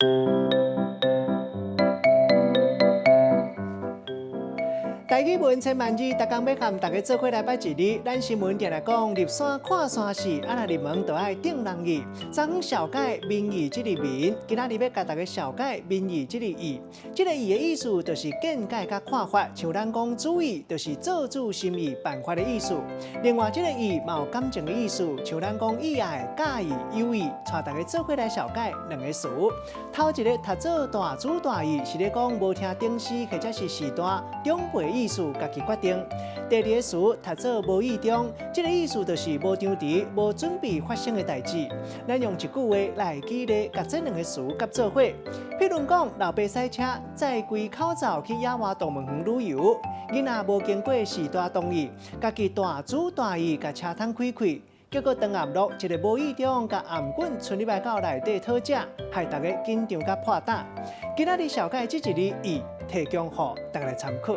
台語文千萬字，逐工欲佮大家做伙來掰一字。咱新聞定來講，入山看山勢，啊若入門就愛定人意。昨昏紹介民意這個民，今仔日欲共大家紹介民意這個意。這個意的意思就是見解佮看法，像咱講主意，就是做主心意辦法的意思。另外，這個意嘛有感情的意思，像咱講意愛、佮意、有意，帶大家做伙來紹介兩個詞。頭一個讀做大主大意，是咧講無聽頂司或者是序大長輩意思，家己決定。第二個詞讀做無意中，這個意思就是無張持、無準備發生的代誌。咱用一句話來舉例，共這兩個詞結做伙。譬如講，老爸駛車載規口罩去野外動物園旅遊，囡仔無經過序大同意，家己大主大意共車窗開開，結果當暗落，一个無意中共頷頸伸入來到內底討食，害大家緊張佮破膽。今仔日紹介這一字意，提供予大家來參考。